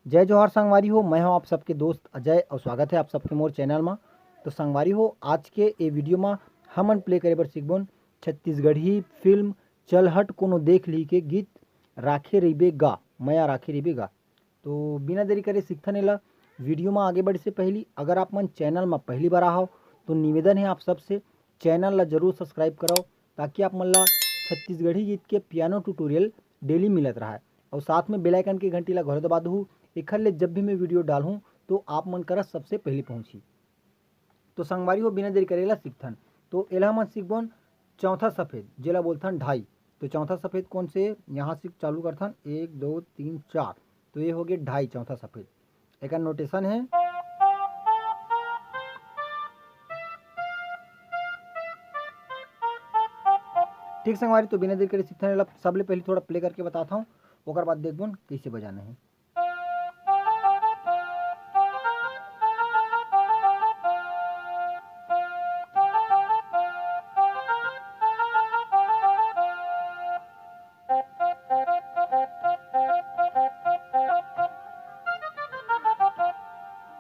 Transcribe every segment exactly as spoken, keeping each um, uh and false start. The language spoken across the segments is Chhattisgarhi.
जय जोहार संगवारी हो, मैं हूं आप सबके दोस्त अजय और स्वागत है आप सबके मोर चैनल मा। तो संगवारी हो, आज के ए वीडियो मा हमन प्ले करे बर सीखबोन छत्तीसगढ़ी फिल्म चल हट कोनो देख ली के गीत राखे रहिबे गा, मया राखे रहिबे गा। तो बिना देरी करे सीखथन एला। वीडियो मा आगे बढ़े से पहली अगर आप मन चैनल मा पहली बार आहव तो निवेदन है आप सबसे, चैनल ला जरूर सब्सक्राइब करव, ताकि आप मन ला छत्तीसगढ़ी गीत के पियानो ट्यूटोरियल डेली मिलत रहय। और साथ में बेल आइकन के घंटी ला घलो दबा दहू, एखर ले जब भी मैं वीडियो डालहूँ तो आप मन करा सबसे पहली पहुँची। तो संगवारी हो, बिना देरी करे एला सीखथन। तो एला हमन सीखबोन चौथा सफेद, जेला बोलथन ढाई। तो चौथा सफेद कौन से, यहाँ से चालू करथन, एक, दो, तीन, चार। तो ये हो गए ढाई, चौथा सफेद। एकर नोटेशन है। ठीक संगवारी, तो बिना देर करे सीखथन एला। सबले पहले थोड़ा प्ले करके बताता हूँ, ओकर बाद देखबोन कैसे बजाना है।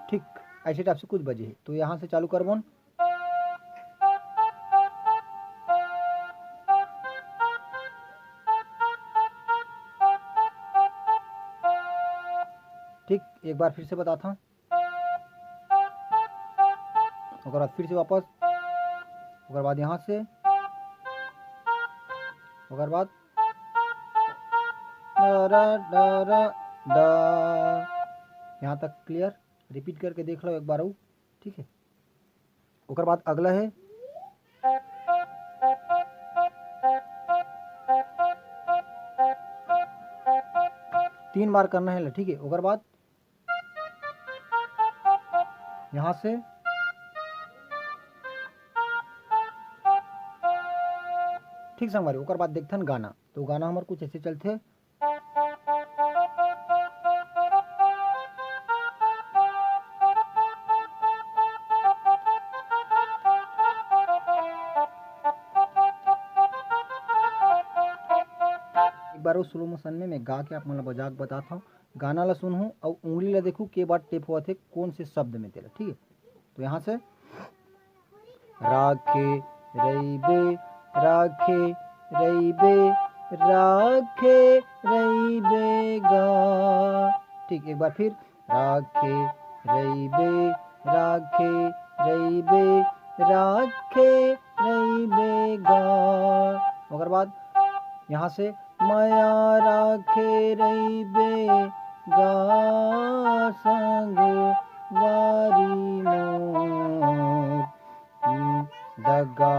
ठीक ऐसे टाइप से कुछ बजे है, तो यहाँ से चालू करबोन। ठीक, एक बार फिर से बताता हूँ। ओकर बाद फिर से वापस, ओकर बाद यहाँ से, ओकर बाद डरा, डरा, डा। यहाँ तक क्लियर। रिपीट करके देख लो एक बार अउ, ठीक है। ओकर बाद अगला है, तीन बार करना है, ठीक है। ओकर बाद यहाँ से, ठीक संगवारी, ओकर बाद देखथन गाना। तो गाना हमर कुछ ऐसे चलथे। एक बार वो स्लो मोशन में मैं गा के आप मन ला बजा के बताता हूँ। गाना ला सुनहू अउ उंगली ला देखू के बार टेप होवत हे, कौन से शब्द में तेला, ठीक है। तो यहाँ से राखे रहिबे, राखे रहिबे, राखे रहिबे गा। ठीक, एक बार फिर, राखे रहिबे, राखे रहिबे, राखे रहिबे गा। ओकर बाद यहाँ से मया राखे रहिबे गा संगवारी मोर, दगा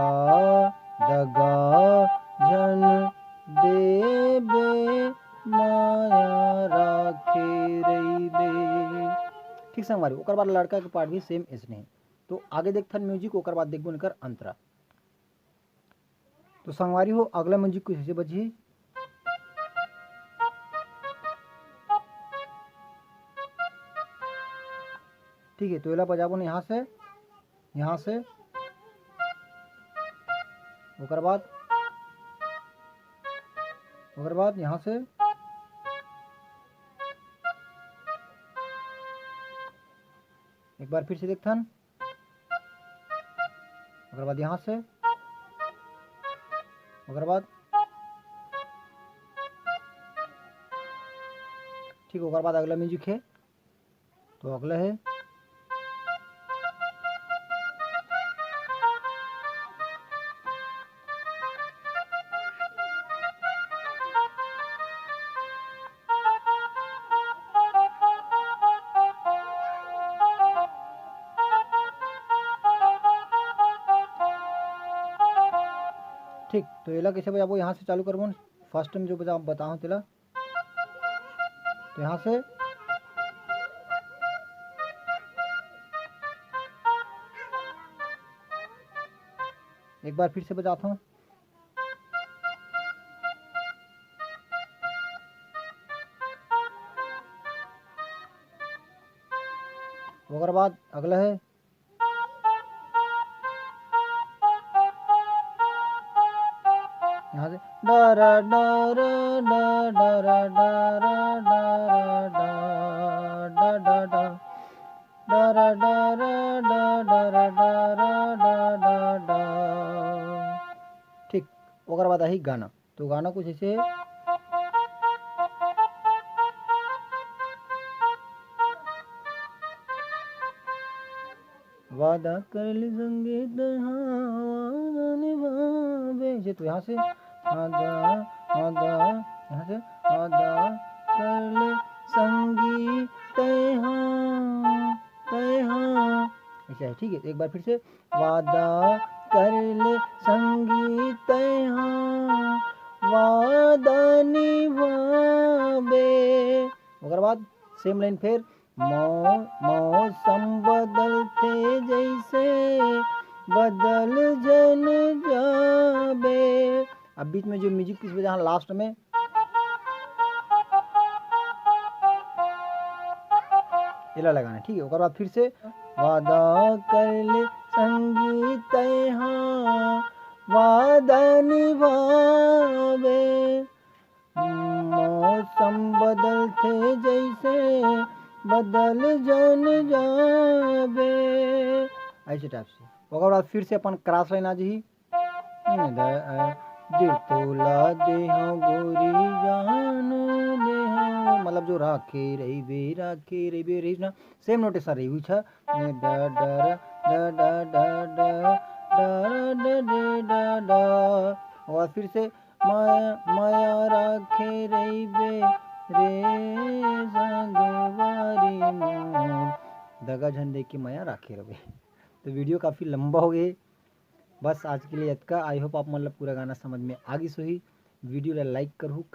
दगा झन देबे, मया राखे रहिबे। ठीक संगवारी, ओकर बाद लड़का के पार्ट भी सेम ऐसने हे। तो आगे देखथन म्यूजिक, ओकर बाद देखबो एकर अंतरा। तो संगवारी हो, अगला म्यूजिक कुछ ऐसे बजही। ठीक है, तो एला बजाबो ना यहाँ से, यहाँ से, ओकर बाद, ओकर बाद यहाँ से एक बार फिर से देखथन। ओकर बाद यहाँ से, ओकर बाद ठीक, ओकर बाद अगला म्यूजिक है, तो अगला है। ठीक, तो एला कैसे बजाबो? यहाँ से चालू करबो, फर्स्ट टाइम जो बजा बताओ तेला। तो यहाँ से एक बार फिर से बजाता हूँ। ओकर बाद अगला है। यहाँ से डरा, डरा, डरा, डरा, डरा, डरा, डरा। डा डा डा डा डा डा डा डा डा डा डा डा डा। ठीक, ओकर बाद आही गाना। तो गाना कुछ ऐसे है। वादा कर ले संगी तैं हा, वादा निभाबे। ये तो यहाँ से वादा, वादा, यहाँ से वादा कर ले संगी तैं हा, तैं हा। ऐसा है, ठीक है। एक बार फिर से, वादा कर ले संगी तैं हा, वादा निभाबे। ओकर बाद सेम लाइन फिर, मौ-, मौसम बदलथे जैसे बदल जन जाबे। अब बीच में जो म्यूजिक पीस बजा, हाँ, लास्ट में एला लगाना, ठीक है। ओकर बाद फिर से, वादा कर ले संगी तैं हा, वादा निभाबे। मौसम बदलथे जैसे बदल जन जाबे, ऐसे टाइप से। ओकर बाद फिर से अपन क्रॉस लाइन आ जाही। दिल तोला देहूं गोरी जान देहूं, मतलब जो राखे रहिबे, राखे रहिबे रहिस ना, सेम नोटेशन रही हुई छ। डा डा डा डा डा डा डा डा डा डा डा। और फिर से मया, मया राखे रहिबे रे संगवारी मोर, दगा झन दे के मया राखे रहिबे। तो वीडियो काफ़ी लंबा हो गए, बस आज के लिए इतका। आई होप आप मन ला पूरा गाना समझ में आ गिस होही। वीडियो ला लाइक करहू,